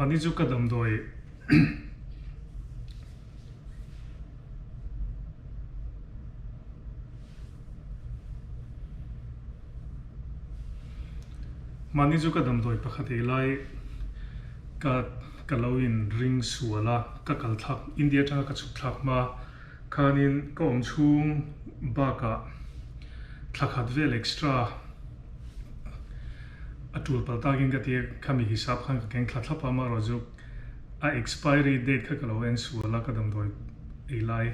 Mahni chu ka damdawi Mahni chu ka damdawi pakhat ei lai ka ka lo in ring sual a, ka kal thlak India atanga ka chhuk thlak hma khanin ka awm chhung bakah thla khat vel extra a tul palh takin ka ti a, khami hisap khan ka keng thla thlap a, amaherawhchu a expiry date kha ka lo en sual a, ka damdawi ei lai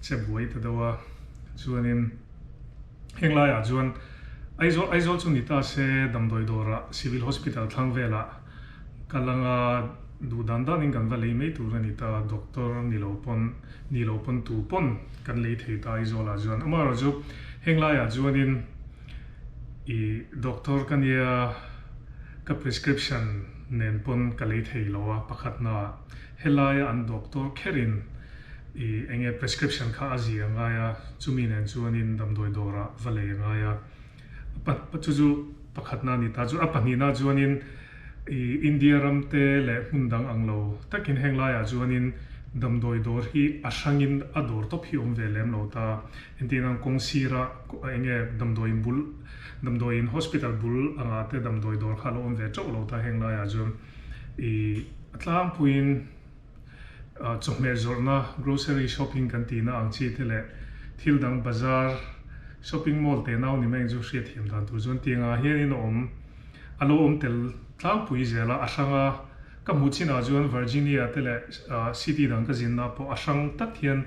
che buai ta deuh a, chuanin heng laiah chuan Aizawl Aizawl chu ni ta se damdawi dawrah Civil Hospital thlang velah ka la nga duh dan danin kan va lei mai tur a ni ta, doctor ni lo pawn ni lo pawn tu pawn kan lei thei ta Aizawlah chuan. Amaherawhchu heng laiah chuanin ih doctor ka nia ka prescription nen pawn ka lei thei lo a, pakhatnaah helaia an doctor kherin ih eng nge prescription kha a zia ngai a, chumi nen chuanin damdawi dawrah va lei a ngai a, pa chu chu pakhatna a ni ta chu a pahnihna chuanin ih India ram te leh hmun dang ang lo takin heng laiah chuanin damdawi dawr hi a hrangin a dawr tawp hi awm ve lem lo ta. Engtin ang kawng sira eng nge damdawiin bul damdawiin hospital bul anga te damdawi dawr kha a lo awm ve teuh lo ta heng laiah chuan ih a tlangpuiin chawhmeh zawrhna grocery shopping kan tihna ang chi te leh thil dang bazar shopping mall te nau ni mai ang chu hriatthiam dan tur chuan tiangah hianin a awm a lo awm tel tlangpui zel a a hrang a ka hmuh chinah chuan Virginia te leh city dang ka zinna pawh a hrang tak hian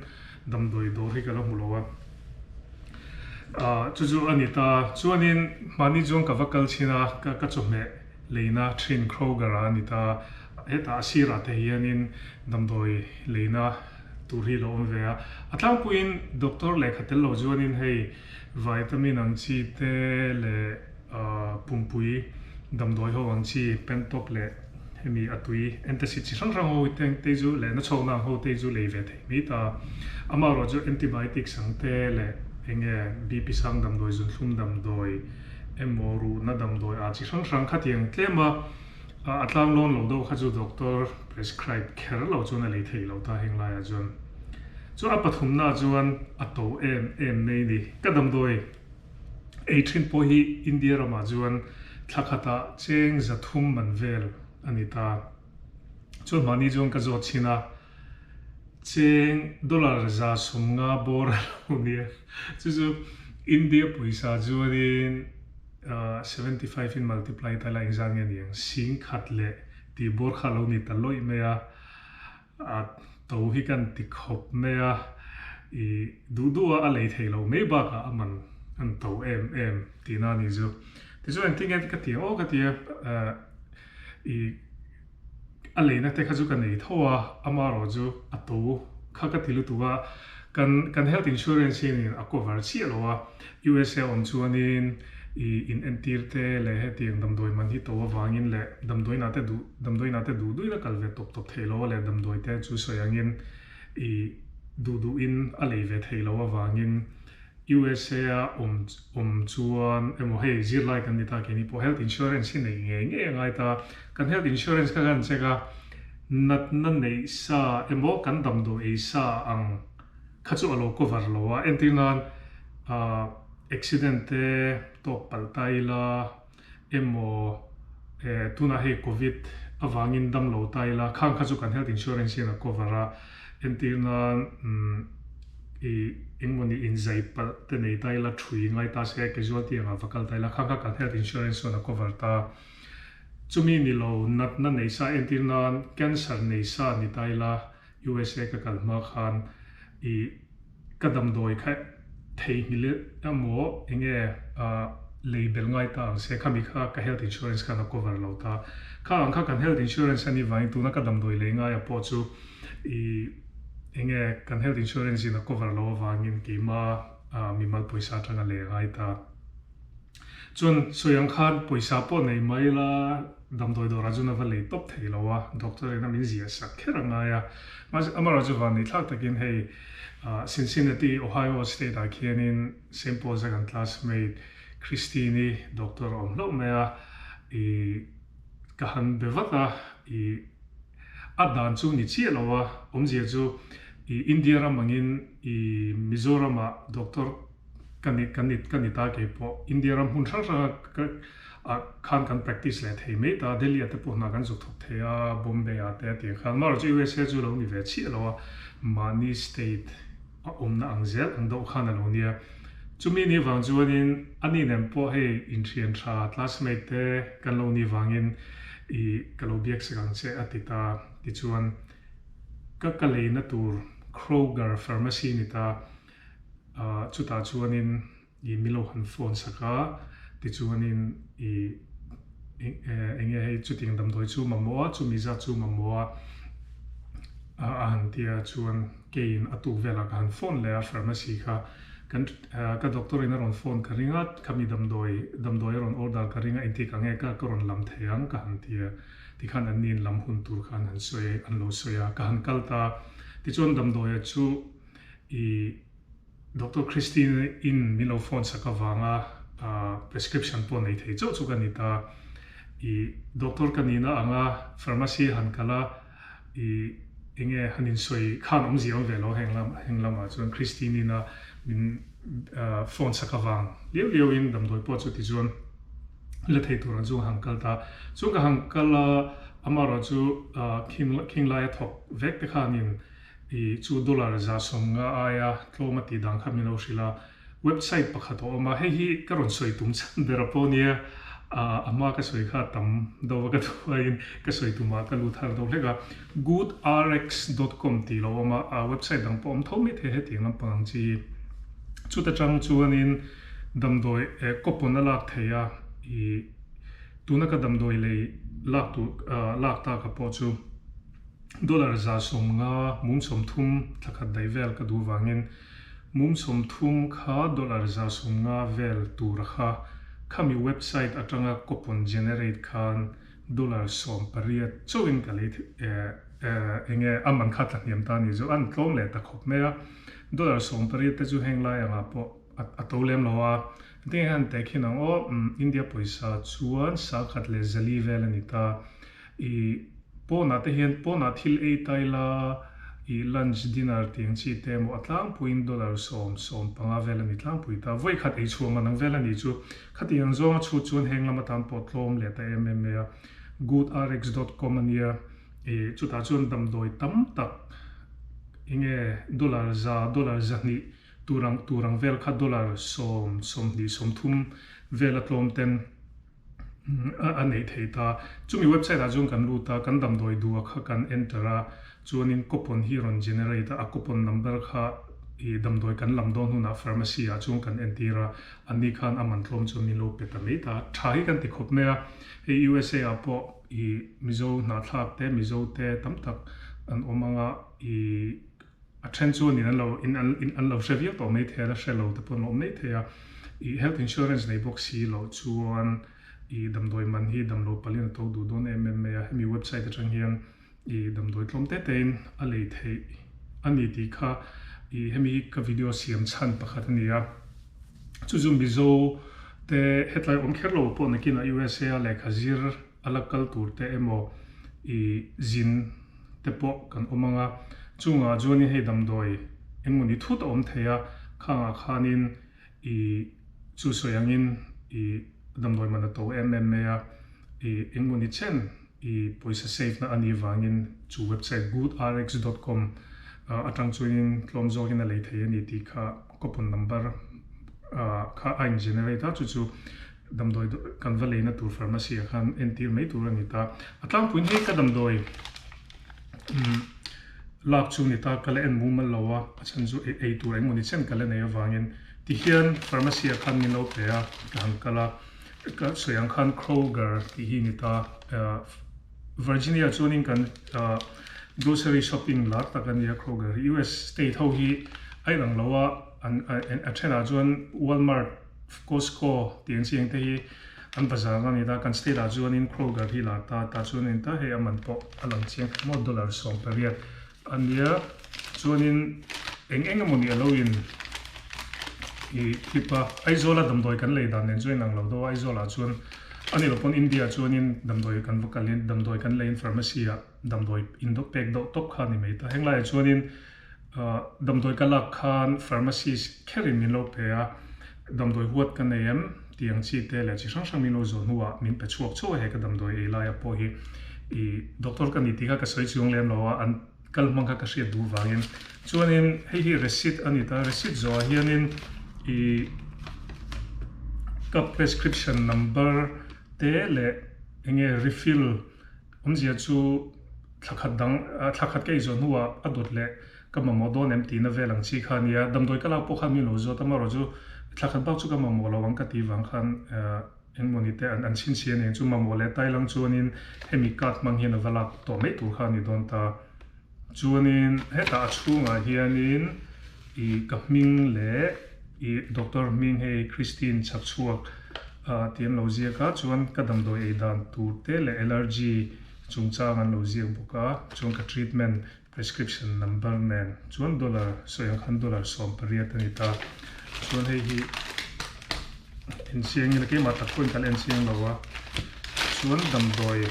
Damdawi dawr hi ka la hmu lo a, chu chu a ni ta. Chuanin mahni chuan ka va kal chhin a, ka ka chawhmeh leina thin Kroger ah a ni ta. Hetah a sirah te hianin damdawi leina tur hi lo awm ve a. A tlangpuiin doctor lehkha tel lo chuanin hei vitamin ang chi te leh pumpui damdawi ho ang chi Pantop leh Hemi a tui antacid chi hrang hrang ho te te chu leh nachhawkna ang ho te chu lei ve thei mai ta. Amaherawh chu antibiotics ang te leh eng nge BP sang damdawi, zunthlum damdawi emaw ruhna damdawi ah chi hrang hrang khatiang tlem a a tlang lawn lo deuh kha chu doctor prescribe kher lo chuan a lei thei lo ta heng laiah chuan. Chu a pathumna chuan a to em em mai ni. Ka damdawi. Ei thin pawh hi India ramah chuan thla khatah cheng 300 man vel a ni ta. Chuan mahni chuan ka zawt chhin a, cheng dollar 150 bawr a lo nia. Chu chu India pawisa chuanin 75 in multiply ta ila engzat nge ni ang, 10,000 leh tih bawr kha a lo ni ta lawih mai a. A to hi kan ti khawp mai a, i duh duh a a lei thei lo mai bakah a man an to em em tihna a ni chu. Tichuan engtin nge ka ti ang aw ka ti a, i a leina te kha chu ka nei tho a, amaherawh chu a to kha ka ti lutuk a, kan kan health insurance hianin a cover chiah lo a, USA awm chuanin i in entir te leh hetiang damdawi man hi to avangin leh damdawiinah te duh damdawiinah te duh duhin a kal ve tawp tawp thei lo a leh damdawi te chu sawi angin i duh duhin a lei ve thei lo avangin USA a awm awm chuan emaw hei zirlai kan ni ta keini pawh health insurance hi neih ngei ngei a ngai ta. Kan health insurance kha kan check a, natna neih sa emaw kan damdawi ei sa ang Kha chu a lo cover lo a, entir nan accident te tawk palh ta ila emaw tunah hei covid avangin dam lo ta ila khang kha chu kan health insurance hian a cover a, entir nan i engmawni inzai palh te nei ta ila thui ngai ta se casualty anga va kal ta ila khang kha kan health insurance chuan a cover ta. Chumi ni lo natna nei sa entir nan cancer nei sa ni ta ila USA ka kal hma khan i ka damdawi kha theihnghilh emaw enge lei belh ngai ta ang se khami kha ka health insurance khan a cover lo ta. Kha ang kha kan health insurance a nih vangin tuna ka damdawi lei ngaia pawh chu i enge kan health insurance in a cover lo avangin keima mimal pawisa atanga lei a ngai ta. Chuan sawi ang khan pawisa pawh nei mai la, damdawi dawrah chuan a va lei tawp thei lo a, doctor in a min ziah sak kher a ngai a. Mahse amaherawh chu van nei thlak takin hei Cincinnati, Ohio state ah khianin Saint Paul's a kan classmate Christine i doctor a awm hlauh mai a, i ka han be vat a, i. A dan chu ni chiah lo a, awmzia chu i India ram angin i Mizoram ah doctor ka ni ka ni ka ni ta keipawh India ram hmun hrang hrang a ah khan kan practice leh thei mai ta, Delhi ah te pawh hna kan zuk thawk thei a, Bombay ah te a tih ang khan amaherawhchu USA chu lo ni ve chiah lo a, mahni state a awmna ang zel ang deuh khan a lo nia. Chumi ni vang chuanin ani nen pawh hei inthian tha classmate te kan lo nih vangin i ka lo biak sak ang che a ti ta. Tichuan ka ka leina tur Kroger pharmacy ni ta chutah chuanin I mi lo han phone sak a, tichuanin i eng nge hei chutiang damdawi chu mamawh a, chumi zat chu mamawh a a han ti a, chuan keiin a tuk velah ka han phone leh a pharmacy kha kan ka doctor in a rawn phone ka ring a, khami damdawi damdawi a rawn order ka ring a, engtik ang nge ka ka rawn lam thei ang ka han ti a, tikhan an niin lam hun tur kha an han sawi an lo sawi a, ka han kal ta, tichuan damdawia chu i. Doctor Christine in min lo phone sak avanga prescription pawh nei thei chauh chu ka ni ta. I doctor ka nihna anga pharmacy han kal a, i enge han insawi khan awmzia awm ve lo heng lam heng lamah chuan Christine in a min phone sak avang liau liau in damdawi pawh chu tichuan la thei tur ang chu ka han kal ta. Chuan ka han kal a, amaherawhchu khing lai a thawk vek te khanin I chu dollar 150 aia tlawm a tih dan kha min lo hrilh a, website pakhat a awm a, hei hi ka rawn sawi tum chhan ber a pawh nia, a hma ka sawi kha tam deuh a ka duhaiin ka sawi tumah ka lut har deuh hlek a, goodrx dot com tih lo awm a, a website dang pawh awm tho mai thei hetiang lampang ang chi hi. Chuta tang chuanin damdawi coupon a lak theih a, i tuna ka damdawi lei lak tur lak taka pawh chu. Dollar 150 mum 30 thla khat daih vel ka duh vangin mum 30 kha dollar 150 vel tura kha khami website atanga coupon generate khan dollar 18 chauhin ka lei enge a man kha tla hniam ta a nih chu an tlawm leh ta khawp mai a, dollar 18 te chu heng lai angah pawh a to lem lo a, engtin nge han tehkhin ang aw India pawisa chuan 100 leh 400 vel a ni ta. I pawnah te hian pawnah thil ei ta ila i lunch dinner tih ang chi te emaw a tlangpuiin dollar 10, 15 vel a ni tlangpui ta. Vawi khat ei chhuah man ang vel a nih chu. Khati ang zawnga chhut chuan heng lam atan pawh tlawm leh ta em em mai a. Goodrx dot com a nia. I chutah chuan damdawi tam tak enge dollar 100, dollar 200 tur ang tur ang vel kha dollar 10, 20, 30 vel a tlawm ten a neih theih ta. Chumi website ah chuan kan lut a, kan damdawi duh a kha kan enter a, chuanin coupon hi rawn generate a, a coupon number kha i damdawi kan lam dawn hunah pharmacy ah chuan kan entir a, anni khan a man tlawm chuan min lo pe ta mai ta. Tha hi kan ti khawp mai a, hei USA ah pawh i Mizo hnahthlak te, Mizo te tam tak an awm ang a, i A then chuan in an lo in an in an lo hre viau tawh mai thei a, la hre lo te pawh an awm mai thei a. I health insurance nei bawk si loh chuan i damdawi man hi damlo palin a to duh dawn em em mai a. Hemi website atang hian i damdawi tlawm te tein a lei theih a ni tih kha i hemi hi ka video siam chhan pakhat a ni a. Chu chu Mizo te hetlai awm kher lo pawh nakinah USA a lehkha zir a la kal tur te emaw i zin te pawh kan awm ang a, chungah chuanin hei damdawi engmawni thut a awm thei a, khangah khanin i chu sawi angin i damdawi man a to em em mai a, i engmawni chen i pawisa save na a nih vangin chu website goodrx dot com atang chuanin tlawm zawkin a lei thei a ni tih kha coupon number kha a in generate a, chu chu damdawi kan va leina tur pharmacy ah khan entir mai tur a ni ta. A tlangpuiin hei ka damdawi lak chu ni ta, ka la en mumal lo a, a chhan chu ei tur engemaw ni chen ka la nei avangin tihian pharmacy ah khan min lo pe a, ka han kal a, ka sawi ang khan Kroger tih hi ni ta, Virginia chuanin kan grocery shopping lar tak a nia Kroger hi, US state ho hi a inang lo a, a thenah chuan Walmart Costco tih an chiang te hi an bazar a ni ta, kan state ah chuanin Kroger hi lar ta ta chuan a ni ta, hei a man pawh a lang chiang thei maw dollar 18 a nia, chuanin eng eng emaw ni a lo in i clip a, Aizawl a damdawi kan lei dan nen chuan inang lo deuh a, Aizawl ah chuan. A ni lo pawn India ah chuanin damdawi kan va kalin damdawi kan leiin pharmacy ah damdawi in pek deuh tawp kha a ni mai ta. Heng laiah chuanin damdawi ka lak khan pharmacist kherin min lo pe a, damdawi huat ka nei em tih ang chi te leh chi hrang hrang min lo zawh hnuah min pe chhuak chauh a he ka damdawi ei laia pawh hi ih doctor ka ni tih kha ka sawi chuang lem lo a, an kal hmang kha ka hriat duh vangin. Chuanin hei hi receipt a ni ta, receipt zawhah hianin ih ka prescription number te leh enge refill Awmzia chu thla khat dang, thla khat ka eizawn hnuah a dawt leh ka mamawh dawn em tihna vel ang chi kha a nia. Damdawi ka lak pawh khan min lo zawt a, amaherawh chu thla khat bak chu ka mamawh lo ang ka tih vang khan engmawni te an chhinchhiah a ni ang chu. Mamawh leh tailang chuanin hemi card hmang hian a va lak tawh mai tur kha a ni dawn ta. Chuanin hetah a chhungah hianin ih ka hming leh ih doctor hming hei Christine Chhakchhuak tih an lo ziak a, chuan ka damdawi ei dan tur te leh allergy chungchang an lo ziak bawk a, chuan ka treatment prescription number nen chuan dollar sawi ang khan dollar 18 a ni ta. Chuan hei hi enchiang ila keimah tak pawhin ka la enchiang lo a, chuan damdawi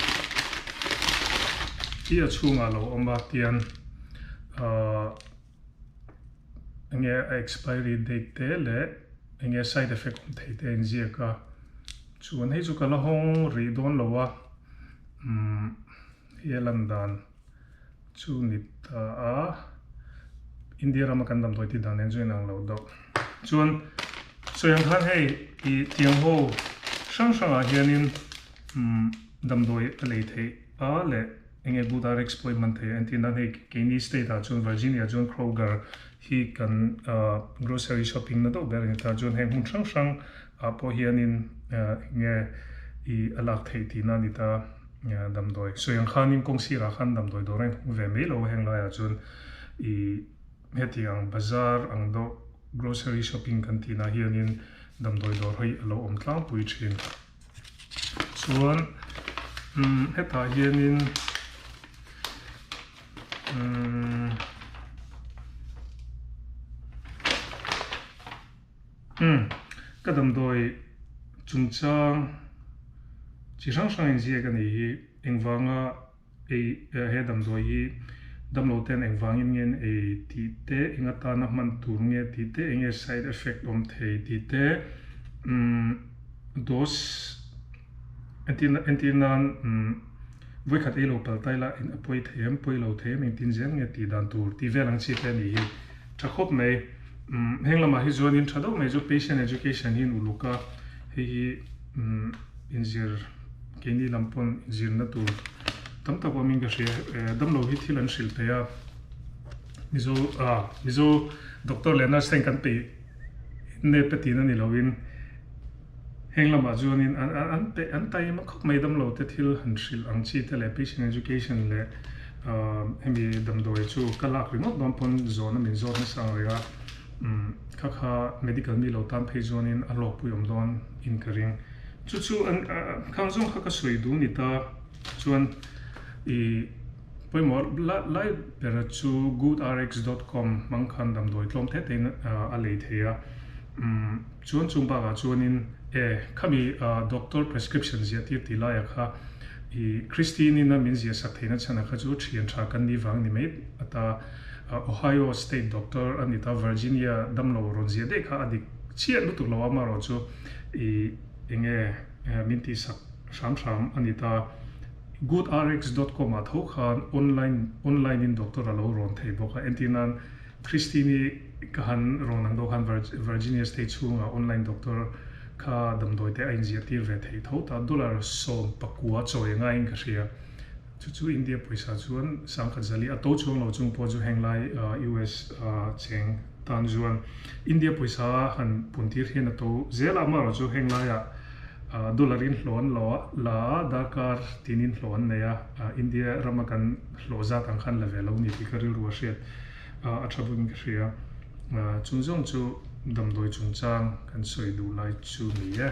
hi a chhungah a lo awm a tian ahh enge a expiry date te leh enge side effect awm thei te a inziak a, chuan hei chu ka la hawng rih dawn lo a umm hei a lan dan. Chu ni ta a, India rama kan damdawi tih dan nen chu inang lo deuh. Chuan sawi ang khan hei ih tiang ho hrang hrangah hianin umm damdawi a lei theih a leh enge Good Rx pawh i hman theih a entir nan hei keini state ah chuan Virginia chuan Kroger hi kan ah grocery shopping na deuh ber a ni ta chuan heng hmun hrang hrang ah pawh hianin enge ih a lak theih tihna a ni ta. Damdawi sawi ang khanin kawng sirah khan damdawi dawr a inhawng ve mai lo a heng laiah chuan ih heti ang bazar ang deuh grocery shopping kan tih nah hianin damdawi dawr hi a lo awm tlangpui thin. Chuan umm hetah hianin umm Umm, ka damdawi chungchang chi hrang hrang inziak a nih hi. Engvanga ei he damdawi hi damlo ten engvangin nge an ei tih te, eng atana hman tur nge tih te, enge side effect awm thei tih te, umm dose entir entir nan umm vawikhat ei lo pal tai la a pawi thei em, pawi lo thei em, engtin zel nge tih dan tur tih vel ang chi te a nih hi. Tha khawp mai. Umm heng lamah hi chuanin tha deuh mai chu patient education hi an uluk a, hei hi umm inzir keini lam pawn inzirna tur tam tak awmin ka hria. Eh damlo hi thil an hrilh thei a, Mizo ah Mizo doctor leh nurse ten kan peih nep a tihna ni loin Heng lamah chuanin an an pe an taima khawp mai damlo te thil han hrilh ang chi te leh patient education leh hemi damdawi chu ka lak ringawt dawn pawn zawhna min zawt nasa ang reng a, umm kha kha medical mi lo tan phei chuanin a hlawkpui awm dawn in ka ring. Chu chu an khang zawng kha ka sawi duh ni ta chuan ih pawimawh lai bera chu goodrx dot com hmang khan damdawi tlawm teh tein a lei thei a, umm. Chuan chung bakah chuanin e khami doctor prescription ziah tir tih laiah kha i Christine-in a min ziah sak theihna chhanah kha chu thian tha kan ni vang ni mai ata Ohio state doctor a ni ta Virginia damlo rawn ziah daih kha a dik chiah lutuk lo amaherawh chu i enge min tih sak hram hram a ni ta. Goodrx dot com ah tho khan online online in doctor a lo rawn thei bawk a entir nan Christine-i Ka han rawn ang dawh khan Virginia State chhungah online doctor kha damdawi te a inziah tir ve theih tho ta, dollar 19 chawi a ngaiin ka hria. Chu chu India pawisa chuan sangkhat zali a to chuang lo chung pawh chu heng lai US cheng tan chuan India pawisa han pun tir hian a to zel a, amaherawh chu heng laiah dollar in hlawh an lo la a, darkar tinin hlawh an nei a, India rama kan hlawh zat ang khan la ve lo ni tih ka rilru a hriat. A tha bawkin ka hria. Chung zawng chu damdawi chungchang kan sawi duh lai chu ni e.